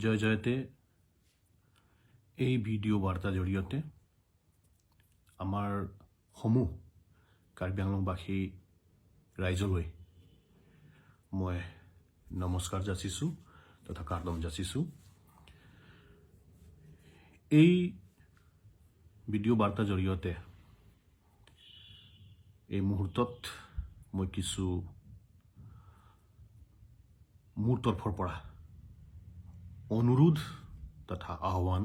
জয় জয়তে। এই ভিডিঅ' বাৰ্তাৰ জৰিয়তে আমাৰ সমূহ কাৰ্বি আংলংবাসী ৰাইজলৈ মই নমস্কাৰ যাচিছোঁ তথা কাৰ্দম যাচিছোঁ। এই ভিডিঅ' বাৰ্তাৰ জৰিয়তে এই মুহূৰ্তত মই কিছু মোৰ তৰফৰ পৰা অনুৰোধ তথা আহ্বান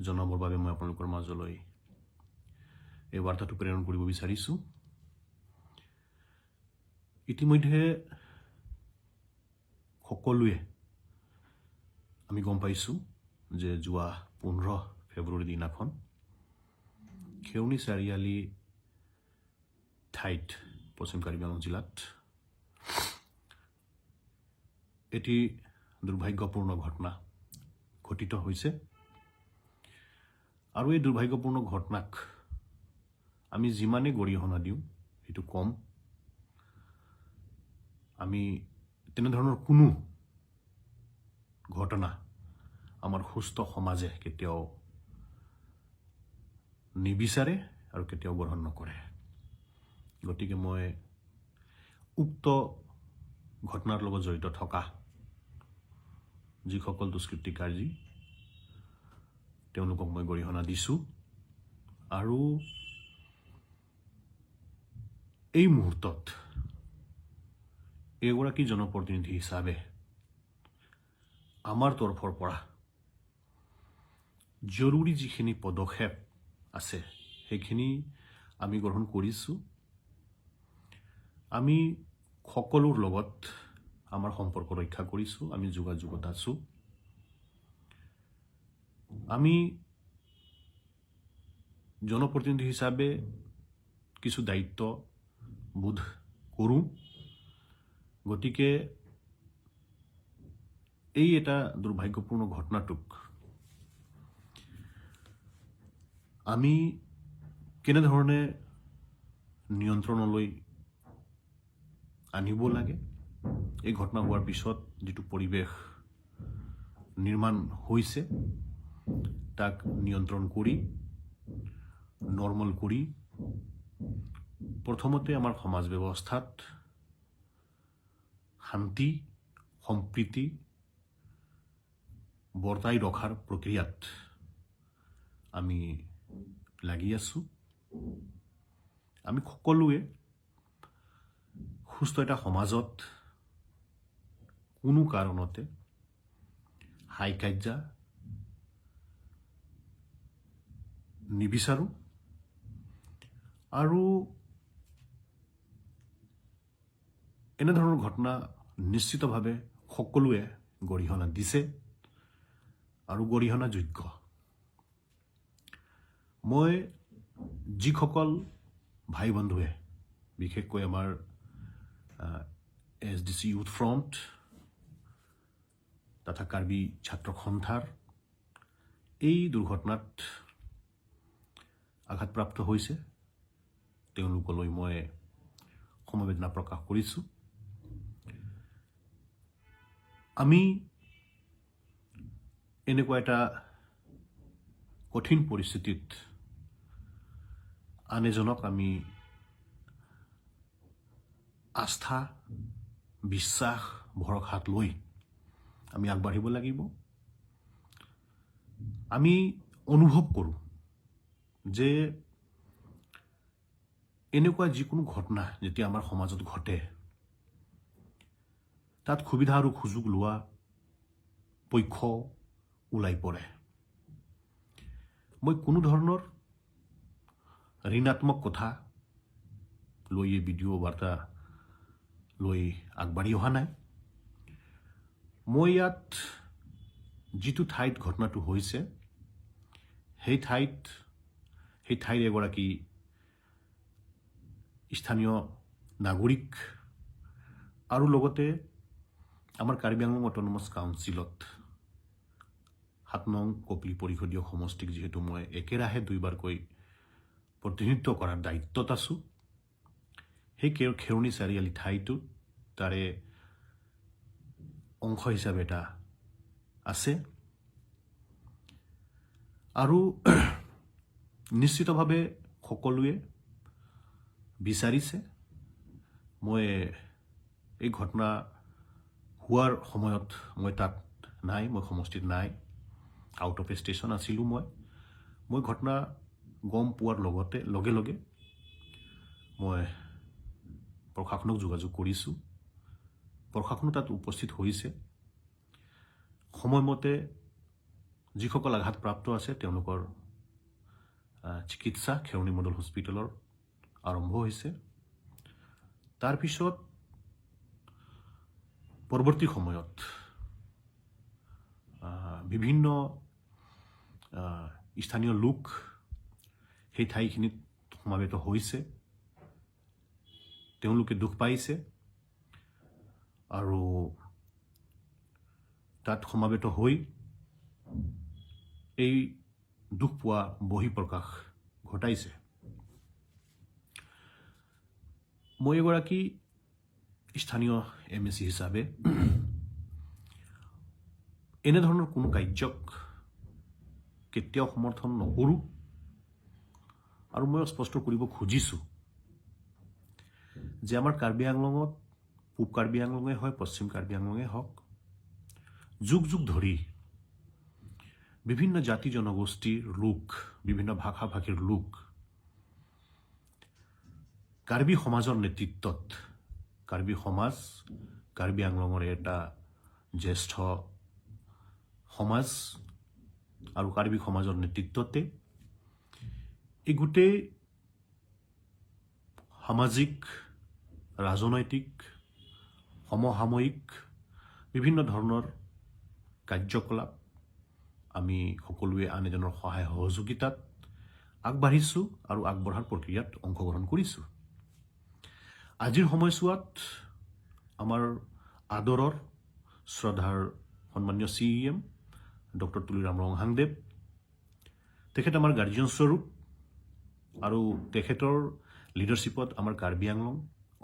জনাবৰ বাবে মই আপোনালোকৰ মাজলৈ এই বাৰ্তাটো প্ৰেৰণ কৰিব বিচাৰিছোঁ। ইতিমধ্যে সকলোৱে আমি গম পাইছোঁ যে যোৱা 15 ফেব্ৰুৱাৰী দিনাখন খেৰণি চাৰিআলি ঠাইত, পশ্চিম কাৰ্বি আংলং জিলাত এটি দুৰ্ভাগ্যপূৰ্ণ ঘটনা ঘটিত হৈছে আৰু এই দুৰ্ভাগ্যপূৰ্ণ ঘটনাক আমি যিমানে গৰিহণা দিওঁ, সেইটো কম। আমি তেনেধৰণৰ কোনো ঘটনা আমাৰ সুস্থ সমাজে কেতিয়াও নিবিচাৰে আৰু কেতিয়াও গ্ৰহণ নকৰে। গতিকে মই উক্ত ঘটনাৰ লগত জড়িত থকা যিসকল দুষ্কৃতিকাৰী, তেওঁলোকক মই গৰিহণা দিছোঁ আৰু এই মুহূৰ্তত এগৰাকী জনপ্ৰতিনিধি হিচাপে আমাৰ তৰফৰ পৰা জৰুৰী যিখিনি পদক্ষেপ আছে, সেইখিনি আমি গ্ৰহণ কৰিছোঁ। আমি সকলোৰ লগত আমাৰ সম্পৰ্ক ৰক্ষা কৰিছোঁ, আমি যোগাযোগত আছোঁ। আমি জনপ্ৰতিনিধি হিচাপে কিছু দায়িত্ব বোধ কৰোঁ। গতিকে এই এটা দুৰ্ভাগ্যপূৰ্ণ ঘটনাটোক আমি কেনেধৰণে নিয়ন্ত্ৰণলৈ আনিব লাগে, এই ঘটনা হোৱাৰ পিছত যিটো পৰিৱেশ নিৰ্মাণ হৈছে, তাক নিয়ন্ত্ৰণ কৰি, নৰ্মেল কৰি প্ৰথমতে আমাৰ সমাজ ব্যৱস্থাত শান্তি সম্প্ৰীতি বৰ্তাই ৰখাৰ প্ৰক্ৰিয়াত আমি লাগি আছোঁ। আমি সকলোৱে সুস্থ এটা সমাজত কোনো কাৰণতে হাই কাজিয়া নিবিচাৰোঁ আৰু এনেধৰণৰ ঘটনা নিশ্চিতভাৱে সকলোৱে গৰিহণা দিছে আৰু গৰিহণাযোগ্য। মই যিসকল ভাই বন্ধুৱে, বিশেষকৈ আমাৰ এছডিচি ইউথ ফ্ৰণ্ট তথা কাৰ্বি ছাত্ৰ সন্থাৰ এই দুৰ্ঘটনাত আঘাতপ্ৰাপ্ত হৈছে, তেওঁলোকলৈ মই সমবেদনা প্ৰকাশ কৰিছোঁ। আমি এনেকুৱা এটা কঠিন পৰিস্থিতিত আন এজনক আমি আস্থা, বিশ্বাস, ভৰসাত লৈ আমি আগবাঢ়িব লাগিব। আমি অনুভৱ কৰোঁ যে এনেকুৱা যিকোনো ঘটনা যেতিয়া আমাৰ সমাজত ঘটে, তাত সুবিধা আৰু সুযোগ লোৱা পক্ষ ওলাই পৰে। মই কোনো ধৰণৰ ঋণাত্মক কথা লৈ এই ভিডিঅ' বাৰ্তা লৈ আগবাঢ়ি অহা নাই। মই ইয়াত যিটো ঠাইত ঘটনাটো হৈছে, সেই ঠাইত, সেই ঠাইৰ এগৰাকী স্থানীয় নাগৰিক আৰু লগতে আমাৰ কাৰ্বি আংলং অট'নমাছ কাউন্সিলত 7 নং কপিলী পৰিষদীয় সমষ্টিক যিহেতু মই একেৰাহে দুইবাৰকৈ প্ৰতিনিধিত্ব কৰাৰ দায়িত্বত আছোঁ, সেই খেৰণি চাৰিআলি ঠাইটোত তাৰে অংশ হিচাপে এটা আছে আৰু নিশ্চিতভাৱে সকলোৱে বিচাৰিছে। মই এই ঘটনা হোৱাৰ সময়ত মই তাত নাই, মই সমষ্টিত নাই, আউট অফ ষ্টেচন আছিলোঁ মই। মই ঘটনা গম পোৱাৰ লগে লগে মই প্ৰশাসনক যোগাযোগ কৰিছোঁ। প্ৰশাসনো তাত উপস্থিত হৈছে। সময়মতে যিসকল আঘাতপ্ৰাপ্ত আছে, তেওঁলোকৰ চিকিৎসা খেৰণি মডেল হস্পিটেলত আৰম্ভ হৈছে। তাৰপিছত পৰৱৰ্তী সময়ত বিভিন্ন স্থানীয় লোক সেই ঠাইখিনিত সমাবেত হৈছে। তেওঁলোকে দুখ পাইছে আৰু তাত সমাবেত হৈ এই দুখ পোৱা বহিঃপ্ৰকাশ ঘটাইছে। মই এগৰাকী স্থানীয় এমএচি হিচাপে এনেধৰণৰ কোনো কাৰ্যক কেতিয়াও সমৰ্থন নকৰোঁ আৰু মই স্পষ্ট কৰিব খুজিছোঁ যে আমাৰ কাৰ্বি আংলঙত, পূব কাৰ্বি আংলঙে হয়, পশ্চিম কাৰ্বি আংলঙে হওক, যুগ যুগ ধৰি বিভিন্ন জাতি জনগোষ্ঠীৰ লোক, বিভিন্ন ভাষা ভাষীৰ লোক কাৰ্বি সমাজৰ নেতৃত্বত, কাৰ্বি সমাজ কাৰ্বি আংলঙৰ এটা জ্যেষ্ঠ সমাজ আৰু কাৰ্বি সমাজৰ নেতৃত্বতে এই গোটেই সামাজিক, ৰাজনৈতিক, সমসাময়িক বিভিন্ন ধৰণৰ কাৰ্যকলাপ আমি সকলোৱে আন এজনৰ সহায় সহযোগিতাত আগবাঢ়িছোঁ আৰু আগবঢ়াৰ প্ৰক্ৰিয়াত অংশগ্ৰহণ কৰিছোঁ। আজিৰ সময়ছোৱাত আমাৰ আদৰৰ, শ্ৰদ্ধাৰ সন্মানীয় চিইএম ডক্টৰ তুলিৰাম ৰংহাংদেৱ, তেখেত আমাৰ গাৰ্জিয়ন স্বৰূপ আৰু তেখেতৰ লিডাৰশ্বিপত আমাৰ কাৰ্বি আংলং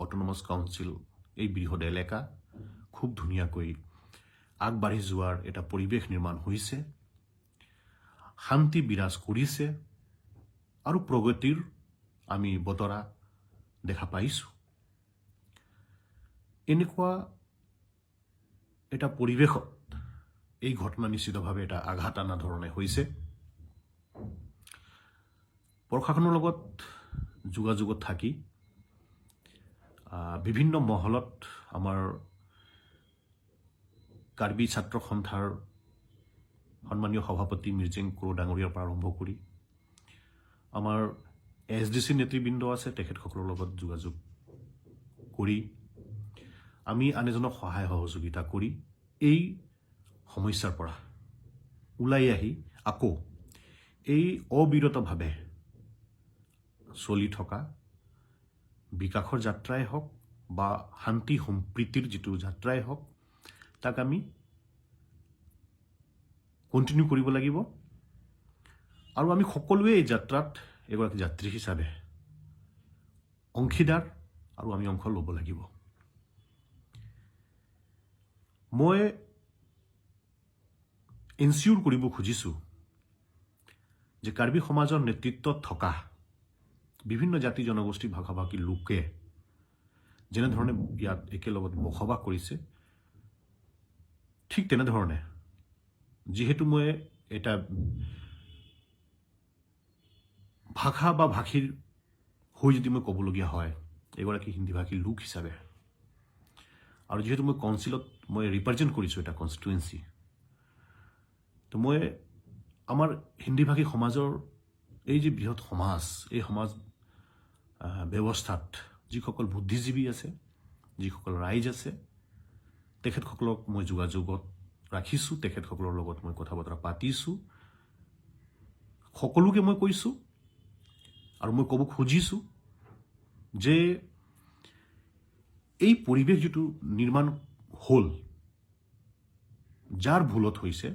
অট'নমাছ কাউন্সিল, এই বৃহৎ এলেকা খুব ধুনীয়াকৈ আগবাঢ়ি যোৱাৰ এটা পৰিৱেশ নিৰ্মাণ হৈছে, শান্তি বিৰাজ কৰিছে আৰু প্ৰগতিৰ আমি বতৰা দেখা পাইছোঁ। এনেকুৱা এটা পৰিৱেশত এই ঘটনা নিশ্চিতভাৱে এটা আঘাত অনা ধৰণে হৈছে। প্ৰশাসনৰ লগত যোগাযোগত থাকি বিভিন্ন মহলত আমাৰ কাৰ্বি ছাত্ৰ সন্থাৰ সন্মানীয় সভাপতি মিৰ্জেং ক্ৰ' ডাঙৰীয়াৰ পৰা আৰম্ভ কৰি আমাৰ এছডিচি নেতৃবৃন্দ আছে, তেখেতসকলৰ লগত যোগাযোগ কৰি আমি আন এজনক সহায় সহযোগিতা কৰি এই সমস্যাৰ পৰা ওলাই আহি আকৌ এই অবিৰতভাৱে চলি থকা বিকাশৰ যাত্ৰাই হওক বা শান্তি সম্প্ৰীতিৰ যিটো যাত্ৰাই হওক, তাক আমি কণ্টিনিউ কৰিব লাগিব আৰু আমি সকলোৱে এই যাত্ৰাত এগৰাকী যাত্ৰী হিচাপে অংশীদাৰ আৰু আমি অংশ ল'ব লাগিব। মই এনচিয়'ৰ কৰিব খুজিছোঁ যে কাৰ্বি সমাজৰ নেতৃত্বত থকা বিভিন্ন জাতি জনগোষ্ঠী, ভাষা ভাষী লোকে যেনেধৰণে ইয়াত একেলগত বসবাস কৰিছে, ঠিক তেনেধৰণে যিহেতু মই এটা ভাষা বা ভাষীৰ হৈ যদি মই ক'বলগীয়া হয়, এগৰাকী হিন্দী ভাষী লোক হিচাপে আৰু যিহেতু মই কাউন্সিলত মই ৰিপ্ৰেজেণ্ট কৰিছোঁ এটা কনষ্টিটুৱেঞ্চি, তো মই আমাৰ হিন্দী ভাষী সমাজৰ এই যি বৃহৎ সমাজ, এই সমাজ ব্যৱস্থাত যিসকল বুদ্ধিজীৱী আছে, যিসকল ৰাইজ আছে, তেখেতসকলক মই যোগাযোগত ৰাখিছোঁ, তেখেতসকলৰ লগত মই কথা বতৰা পাতিছোঁ। সকলোকে মই কৈছোঁ আৰু মই ক'ব খুজিছোঁ যে এই পৰিৱেশ যিটো নিৰ্মাণ হ'ল, যাৰ ভুলত হৈছে,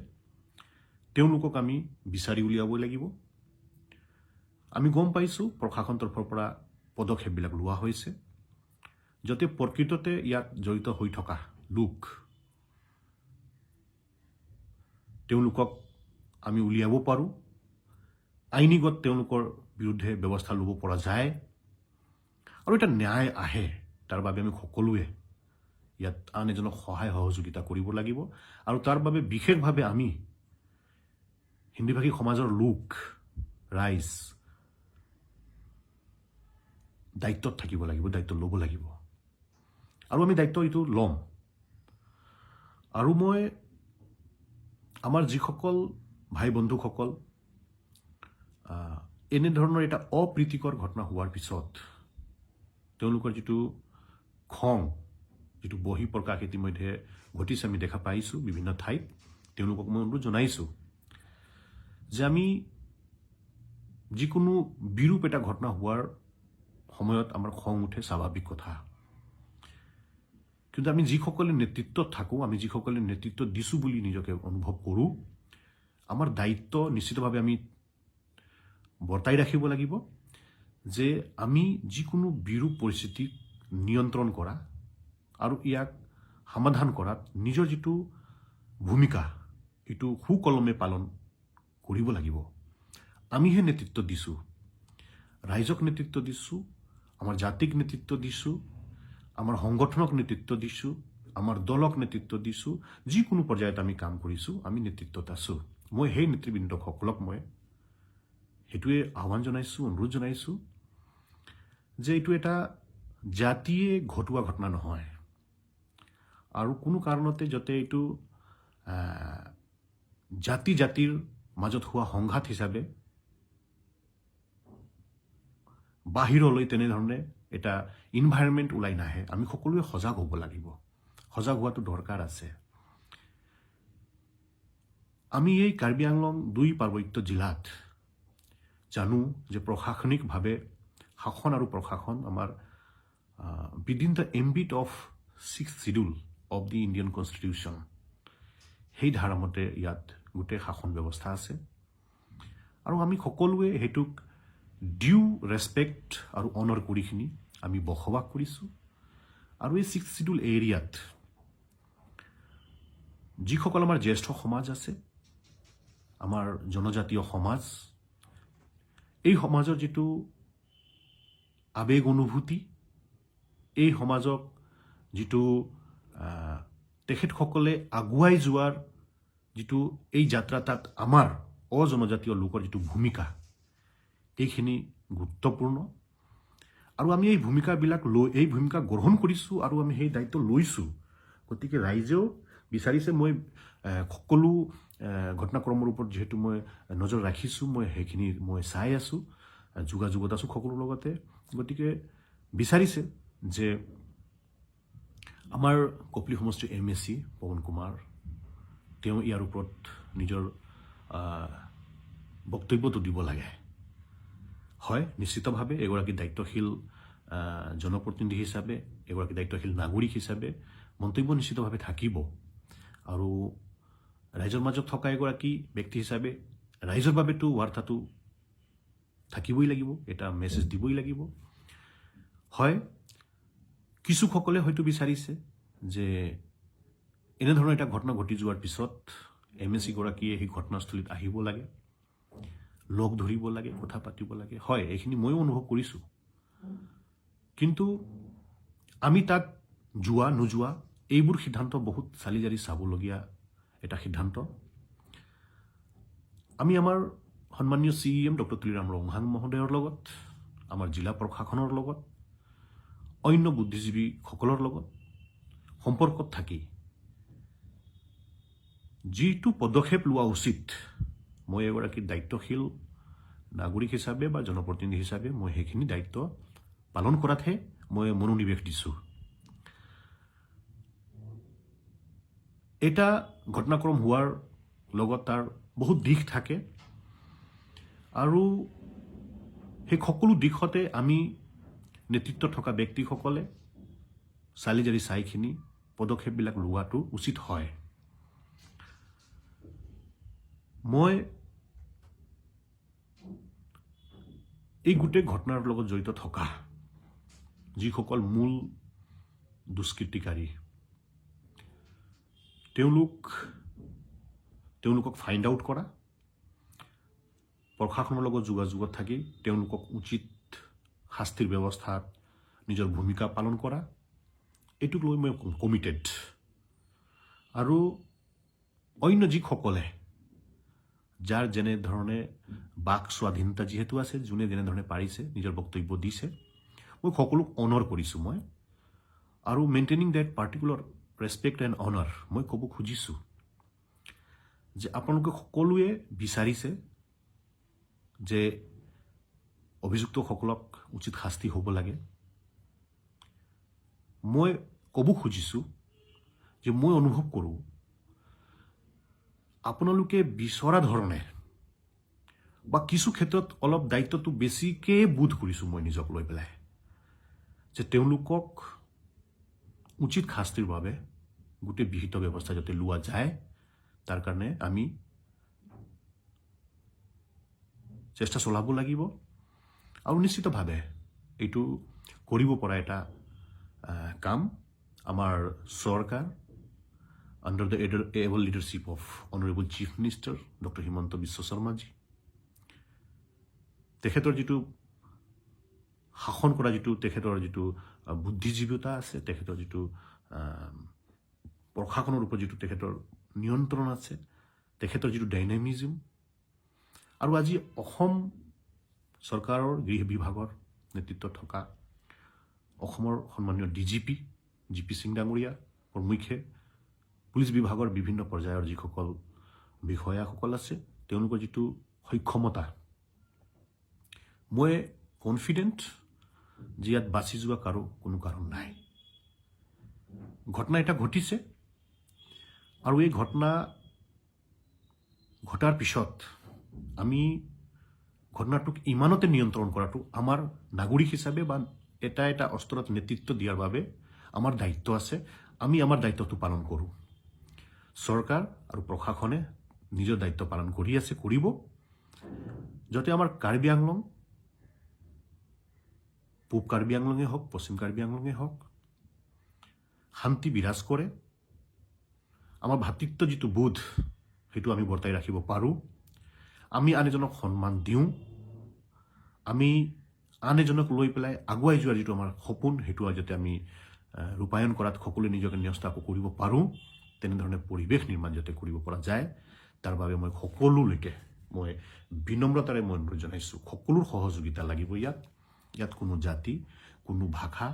তেওঁলোকক আমি বিচাৰি উলিয়াব লাগিব। আমি গম পাইছোঁ প্ৰশাসন তৰফৰ পৰা পদক্ষেপবিলাক লোৱা হৈছে, যাতে প্ৰকৃততে ইয়াত জড়িত হৈ থকা লোক তেওঁলোকক আমি উলিয়াব পাৰোঁ, আইনীগত তেওঁলোকৰ বিৰুদ্ধে ব্যৱস্থা ল'ব পৰা যায় আৰু এটা ন্যায় আহে, তাৰ বাবে আমি সকলোৱে ইয়াত আন এজনক সহায় সহযোগিতা কৰিব লাগিব। আৰু তাৰ বাবে বিশেষভাৱে আমি হিন্দীভাষী সমাজৰ লোক ৰাইজ দায়িত্বত থাকিব লাগিব, দায়িত্ব ল'ব লাগিব আৰু আমি দায়িত্ব এইটো ল'ম। আৰু মই আমাৰ যিসকল ভাই বন্ধুসকল এনেধৰণৰ এটা অপ্ৰীতিকৰ ঘটনা হোৱাৰ পিছত তেওঁলোকৰ যিটো খং, যিটো বহিঃপ্ৰকাশ ইতিমধ্যে ঘটিছে, আমি দেখা পাইছোঁ বিভিন্ন ঠাইত, তেওঁলোকক মই অনুৰোধ জনাইছোঁ যে আমি যিকোনো বিৰূপ এটা ঘটনা হোৱাৰ সময়ত আমাৰ খং উঠে, স্বাভাৱিক কথা। কিন্তু আমি যিসকলে নেতৃত্বত থাকোঁ, আমি যিসকলে নেতৃত্ব দিছোঁ বুলি নিজকে অনুভৱ কৰোঁ, আমাৰ দায়িত্ব নিশ্চিতভাৱে আমি বৰ্তাই ৰাখিব লাগিব যে আমি যিকোনো বিৰূপ পৰিস্থিতিক নিয়ন্ত্ৰণ কৰা আৰু ইয়াক সমাধান কৰাত নিজৰ যিটো ভূমিকা, এইটো সুকলমে পালন কৰিব লাগিব। আমিহে নেতৃত্ব দিছোঁ, ৰাইজক নেতৃত্ব দিছোঁ, আমাৰ জাতিক নেতৃত্ব দিছোঁ, আমাৰ সংগঠনক নেতৃত্ব দিছোঁ, আমাৰ দলক নেতৃত্ব দিছোঁ। যিকোনো পৰ্যায়ত আমি কাম কৰিছোঁ, আমি নেতৃত্বত আছোঁ। মই সেই নেতৃবৃন্দসকলক মই সেইটোৱে আহ্বান জনাইছোঁ, অনুৰোধ জনাইছোঁ যে এইটো এটা জাতিয়ে ঘটোৱা ঘটনা নহয় আৰু কোনো কাৰণতে যাতে এইটো জাতি জাতিৰ মাজত হোৱা সংঘাত হিচাপে বাহিৰলৈ তেনেধৰণে এটা ইনভাইৰনমেণ্ট ওলাই নাহে। আমি সকলোৱে সজাগ হ'ব লাগিব, সজাগ হোৱাটো দৰকাৰ আছে। আমি এই কাৰ্বি আংলং দুই পাৰ্বত্য জিলাত জানো যে প্ৰশাসনিকভাৱে শাসন আৰু প্ৰশাসন আমাৰ within the ambit of Sixth Schedule of the Indian Constitution, সেই ধাৰামতে ইয়াত গোটেই শাসন ব্যৱস্থা আছে আৰু আমি সকলোৱে সেইটোক ডিউ ৰেচপেক্ট আৰু অনাৰ কৰিখিনি আমি বসবাস কৰিছোঁ। আৰু এই ছিক্স চিডিউল এৰিয়াত যিসকল আমাৰ জ্যেষ্ঠ সমাজ আছে, আমাৰ জনজাতীয় সমাজ, এই সমাজৰ যিটো আৱেগ অনুভূতি, এই সমাজক যিটো তেখেতসকলে আগুৱাই যোৱাৰ যিটো এই যাত্ৰা, তাত আমাৰ অজনজাতীয় লোকৰ যিটো ভূমিকা, এইখিনি গুৰুত্বপূৰ্ণ। আৰু আমি এই ভূমিকাবিলাক লৈ, এই ভূমিকা গ্ৰহণ কৰিছোঁ আৰু আমি সেই দায়িত্ব লৈছোঁ। গতিকে ৰাইজেও বিচাৰিছে। মই সকলো ঘটনাক্ৰমৰ ওপৰত যিহেতু মই নজৰ ৰাখিছোঁ, মই সেইখিনি মই চাই আছোঁ, যোগাযোগত আছোঁ সকলোৰ লগতে। গতিকে বিচাৰিছে যে আমাৰ কপিলী সমষ্টিৰ এমএচি পৱন কুমাৰ, তেওঁ ইয়াৰ ওপৰত নিজৰ বক্তব্যটো দিব লাগে। হয়, নিশ্চিতভাৱে এগৰাকী দায়িত্বশীল জনপ্ৰতিনিধি হিচাপে, এগৰাকী দায়িত্বশীল নাগৰিক হিচাপে মন্তব্য নিশ্চিতভাৱে থাকিব আৰু ৰাইজৰ মাজত থকা এগৰাকী ব্যক্তি হিচাপে ৰাইজৰ বাবেতো বাৰ্তাটো থাকিবই লাগিব, এটা মেছেজ দিবই লাগিব। হয়, কিছুসকলে হয়তো বিচাৰিছে যে এনেধৰণৰ এটা ঘটনা ঘটি যোৱাৰ পিছত এমএচিগৰাকীয়ে সেই ঘটনাস্থলীত আহিব লাগে, লগ ধৰিব লাগে, কথা পাতিব লাগে। হয়, এইখিনি ময়ো অনুভৱ কৰিছোঁ। কিন্তু আমি তাত যোৱা নোযোৱা এইবোৰ সিদ্ধান্ত বহুত চালি জাৰি চাবলগীয়া এটা সিদ্ধান্ত। আমি আমাৰ সন্মানীয় চিইএম ডক্টৰ তুলিৰাম ৰংহাং মহোদয়ৰ লগত, আমাৰ জিলা প্ৰশাসনৰ লগত, অন্য বুদ্ধিজীৱীসকলৰ লগত সম্পৰ্কত থাকি যিটো পদক্ষেপ লোৱা উচিত, মই এগৰাকী দায়িত্বশীল নাগৰিক হিচাপে বা জনপ্ৰতিনিধি হিচাপে মই সেইখিনি দায়িত্ব পালন কৰাতহে মই মনোনিৱেশ দিছোঁ। এটা ঘটনাক্ৰম হোৱাৰ লগত তাৰ বহুত দিশ থাকে আৰু সেই সকলো দিশতে আমি নেতৃত্বত থকা ব্যক্তিসকলে চালি জাৰি চাইখিনি পদক্ষেপবিলাক লোৱাটো উচিত হয়। মই এই গোটেই ঘটনাৰ লগত জড়িত থকা যিসকল মূল দুষ্কৃতিকাৰী, তেওঁলোক তেওঁলোকক ফাইণ্ড আউট কৰা, প্ৰশাসনৰ লগত যোগাযোগত থাকি তেওঁলোকক উচিত শাস্তিৰ ব্যৱস্থাত নিজৰ ভূমিকা পালন কৰা, এইটোক লৈ মই কমিটেড। আৰু অন্য যিসকলে, যাৰ যেনেধৰণে বাক স্বাধীনতা যিহেতু আছে, যোনে যেনেধৰণে পাৰিছে নিজৰ বক্তব্য দিছে, মই সকলোক অনাৰ কৰিছোঁ মই। আৰু maintaining that particular respect and honour, মই ক'ব খুজিছোঁ যে আপোনালোকে সকলোৱে বিচাৰিছে যে অভিযুক্তসকলক উচিত শাস্তি হ'ব লাগে। মই ক'ব খুজিছোঁ যে মই অনুভৱ কৰোঁ, আপোনালোকে বিচৰা ধৰণে বা কিছু ক্ষেত্ৰত অলপ দায়িত্বটো বেছিকৈ বোধ কৰিছোঁ মই নিজক লৈ পেলাই, যে তেওঁলোকক উচিত শাস্তিৰ বাবে গোটেই বিহিত ব্যৱস্থা যাতে লোৱা যায়, তাৰ কাৰণে আমি চেষ্টা চলাব লাগিব। আৰু নিশ্চিতভাৱে এইটো কৰিব পৰা এটা কাম আমাৰ চৰকাৰ under the able leadership of Honorable Chief Minister Doctor Himanta Biswa Sharmaji, তেখেতৰ যিটো শাসন কৰা যিটো তেখেতৰ যিটো বুদ্ধিজীৱিতা আছে, তেখেতৰ যিটো প্ৰশাসনৰ ওপৰত যিটো তেখেতৰ নিয়ন্ত্ৰণ আছে, তেখেতৰ যিটো ডাইনামিজম, আৰু আজি অসম চৰকাৰৰ গৃহ বিভাগৰ নেতৃত্বত থকা অসমৰ সন্মানীয় ডিজিপি জি পি সিং ডাঙৰীয়া প্ৰমুখ্যে পুলিচ বিভাগৰ বিভিন্ন পৰ্যায়ৰ যিসকল বিষয়াসকল আছে, তেওঁলোকৰ যিটো সক্ষমতা, মই কনফিডেণ্ট যে ইয়াত বাচি যোৱা কাৰো কোনো কাৰণ নাই। ঘটনা এটা ঘটিছে আৰু এই ঘটনা ঘটাৰ পিছত আমি ঘটনাটোক ইমানতে নিয়ন্ত্ৰণ কৰাটো আমাৰ নাগৰিক হিচাপে বা এটা এটা অস্ত্ৰত নেতৃত্ব দিয়াৰ বাবে আমাৰ দায়িত্ব আছে। আমি আমাৰ দায়িত্বটো পালন কৰোঁ। চৰকাৰ আৰু প্ৰশাসনে নিজৰ দায়িত্ব পালন কৰি আছে, কৰিব, যাতে আমাৰ কাৰ্বি আংলং, পূব কাৰ্বি আংলঙে হওক, পশ্চিম কাৰ্বি আংলঙে হওক, শান্তি বিৰাজ কৰে। আমাৰ ভাতৃত্ব যিটো বোধ, সেইটো আমি বৰ্তাই ৰাখিব পাৰোঁ। আমি আন এজনক সন্মান দিওঁ। আমি আন এজনক লৈ পেলাই আগুৱাই যোৱাৰ যিটো আমাৰ সপোন, সেইটো যাতে আমি ৰূপায়ণ কৰাত সকলোৱে নিজকে ন্যস্ত আকৌ কৰিব পাৰোঁ, তেনেধৰণে পৰিৱেশ নিৰ্মাণ যাতে কৰিব পৰা যায়, তাৰ বাবে মই সকলোলৈকে মই বিনম্ৰতাৰে মই অনুৰোধ জনাইছোঁ। সকলোৰ সহযোগিতা লাগিব ইয়াত। ইয়াত কোনো জাতি, কোনো ভাষা,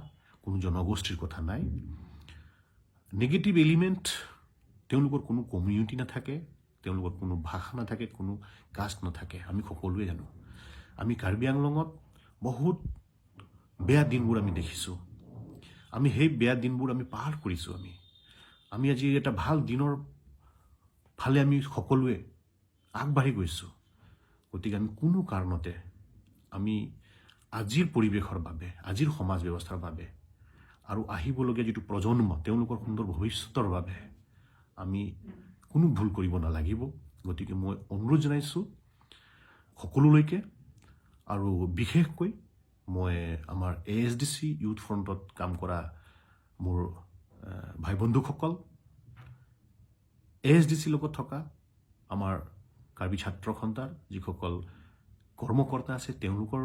কোনো জনগোষ্ঠীৰ কথা নাই। নিগেটিভ এলিমেণ্ট, তেওঁলোকৰ কোনো কমিউনিটি নাথাকে, তেওঁলোকৰ কোনো ভাষা নাথাকে, কোনো কাষ্ট নাথাকে। আমি সকলোৱে জানো, আমি কাৰ্বি আংলঙত বহুত বেয়া দিনবোৰ আমি দেখিছোঁ। আমি সেই বেয়া দিনবোৰ আমি পাৰ কৰিছোঁ। আমি আমি আজি এটা ভাল দিনৰ ফালে আমি সকলোৱে আগবাঢ়ি গৈছোঁ। গতিকে আমি কোনো কাৰণতে আমি আজিৰ পৰিৱেশৰ বাবে, আজিৰ সমাজ ব্যৱস্থাৰ বাবে আৰু আহিবলগীয়া যিটো প্ৰজন্ম, তেওঁলোকৰ সুন্দৰ ভৱিষ্যতৰ বাবে আমি কোনো ভুল কৰিব নালাগিব। গতিকে মই অনুৰোধ জনাইছোঁ সকলোলৈকে আৰু বিশেষকৈ মই আমাৰ এএছডিচি ইউথ ফ্ৰণ্টত কাম কৰা মোৰ ভাই বন্ধুসকল, এএছডিচিৰ লগত থকা আমাৰ কাৰ্বি ছাত্ৰ সন্থাৰ যিসকল কৰ্মকৰ্তা আছে, তেওঁলোকৰ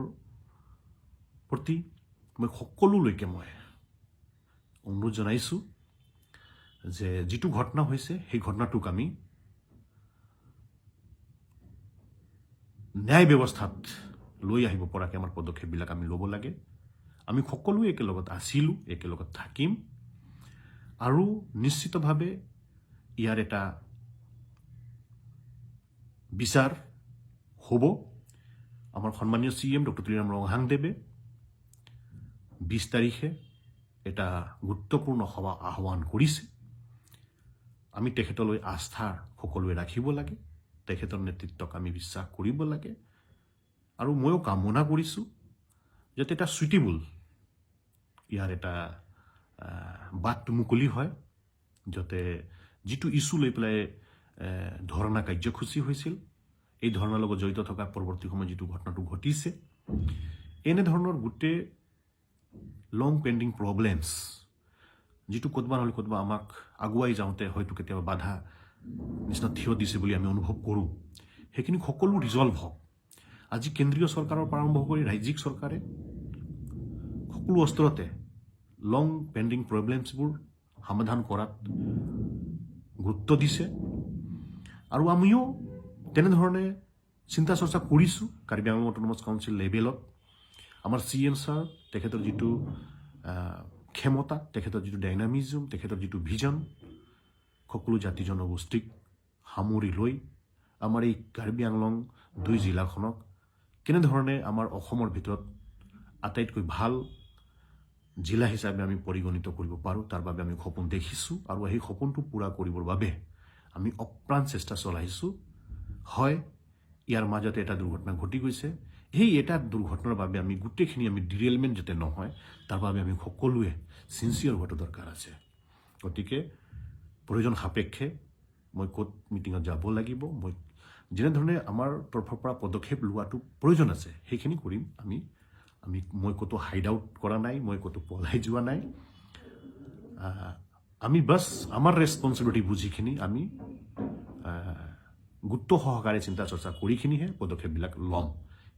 প্ৰতি মই সকলোলৈকে মই অনুৰোধ জনাইছোঁ যে যিটো ঘটনা হৈছে, সেই ঘটনাটোক আমি ন্যায় ব্যৱস্থাত লৈ আহিব পৰাকৈ আমাৰ পদক্ষেপবিলাক আমি ল'ব লাগে। আমি সকলোৱে একেলগত আছিলোঁ, একেলগত থাকিম আৰু নিশ্চিতভাৱে ইয়াৰ এটা বিচাৰ হ'ব। আমাৰ সন্মানীয় চিএম ডক্টৰ তুলিৰাম ৰংহাংদেৱে 20 তাৰিখে এটা গুৰুত্বপূৰ্ণ সভা আহ্বান কৰিছে। আমি তেখেতলৈ আস্থা সকলোৱে ৰাখিব লাগে। তেখেতৰ নেতৃত্বক আমি বিশ্বাস কৰিব লাগে। আৰু ময়ো কামনা কৰিছোঁ যাতে এটা চুইটেবল ইয়াৰ এটা বাটটো মুকলি হয়, যাতে যিটো ইছ্যু লৈ পেলাই ধৰ্ণা কাৰ্যসূচী হৈছিল, এই ধৰ্ণাৰ লগত জড়িত থকা পৰৱৰ্তী সময়ত যিটো ঘটনাটো ঘটিছে, এনেধৰণৰ গোটেই লং পেণ্ডিং প্ৰব্লেমছ, যিটো ক'তবা নহ'লে ক'তবা আমাক আগুৱাই যাওঁতে হয়তো কেতিয়াবা বাধা নিচিনা থিয় দিছে বুলি আমি অনুভৱ কৰোঁ, সেইখিনি সকলো ৰিজল্ভ হওক। আজি কেন্দ্ৰীয় চৰকাৰৰ পৰা আৰম্ভ কৰি ৰাজ্যিক চৰকাৰে সকলো অস্ত্ৰতে লং পেণ্ডিং প্ৰব্লেমছবোৰ সমাধান কৰাত গুৰুত্ব দিছে আৰু আমিও তেনেধৰণে চিন্তা চৰ্চা কৰিছোঁ। কাৰ্বি আংলং অট'নমাছ কাউন্সিল লেভেলত আমাৰ চি এম ছাৰ, তেখেতৰ যিটো ক্ষমতা, তেখেতৰ যিটো ডাইনামিজম, তেখেতৰ যিটো ভিজন, সকলো জাতি জনগোষ্ঠীক সামৰি লৈ আমাৰ এই কাৰ্বি আংলং দুই জিলাখনক কেনেধৰণে আমাৰ অসমৰ ভিতৰত আটাইতকৈ ভাল জিলা হিচাপে আমি পৰিগণিত কৰিব পাৰোঁ, তাৰ বাবে আমি সপোন দেখিছোঁ আৰু সেই সপোনটো পূৰা কৰিবৰ বাবে আমি অপ্ৰাণ চেষ্টা চলাইছোঁ। হয়, ইয়াৰ মাজতে এটা দুৰ্ঘটনা ঘটি গৈছে। সেই এটা দুৰ্ঘটনাৰ বাবে আমি গোটেইখিনি আমি ডিৰেইলমেণ্ট যাতে নহয়, তাৰ বাবে আমি সকলোৱে চিনচিয়াৰ হোৱাটো দৰকাৰ আছে। গতিকে প্ৰয়োজন সাপেক্ষে মই ক'ত মিটিঙত যাব লাগিব, মই যেনেধৰণে আমাৰ তৰফৰ পৰা পদক্ষেপ লোৱাটো প্ৰয়োজন আছে, সেইখিনি কৰিম আমি। মই ক'তো হাইড আউট কৰা নাই, মই ক'তো পলাই যোৱা নাই। আমি বাছ আমাৰ ৰেচপনচিবিলিটি বুজিখিনি আমি গুৰুত্ব সহকাৰে চিন্তা চৰ্চা কৰিখিনিহে পদক্ষেপবিলাক ল'ম,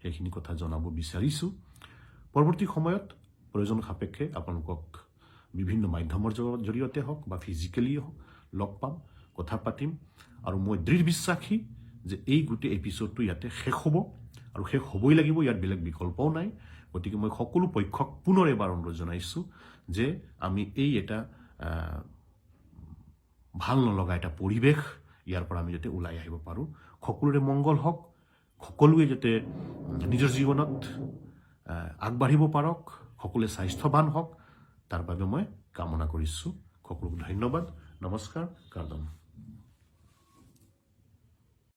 সেইখিনি কথা জনাব বিচাৰিছোঁ। পৰৱৰ্তী সময়ত প্ৰয়োজন সাপেক্ষে আপোনালোকক বিভিন্ন মাধ্যমৰ জৰিয়তে হওক বা ফিজিকেলি হওক লগ পাম, কথা পাতিম। আৰু মই দৃঢ় বিশ্বাসী যে এই গোটেই এপিছ'ডটো ইয়াতে শেষ হ'ব আৰু শেষ হ'বই লাগিব, ইয়াত বেলেগ বিকল্পও নাই। গতিকে মই সকলো পক্ষক পুনৰ এবাৰ অনুৰোধ জনাইছোঁ যে আমি এই এটা ভাল নলগা এটা পৰিৱেশ, ইয়াৰ পৰা আমি যাতে ওলাই আহিব পাৰোঁ। সকলোৰে মংগল হওক, সকলোৱে যাতে নিজৰ জীৱনত আগবাঢ়িব পাৰক, সকলোৱে স্বাস্থ্যৱান হওক, তাৰ বাবে মই কামনা কৰিছোঁ। সকলোকে ধন্যবাদ, নমস্কাৰ, কাৰ্দম।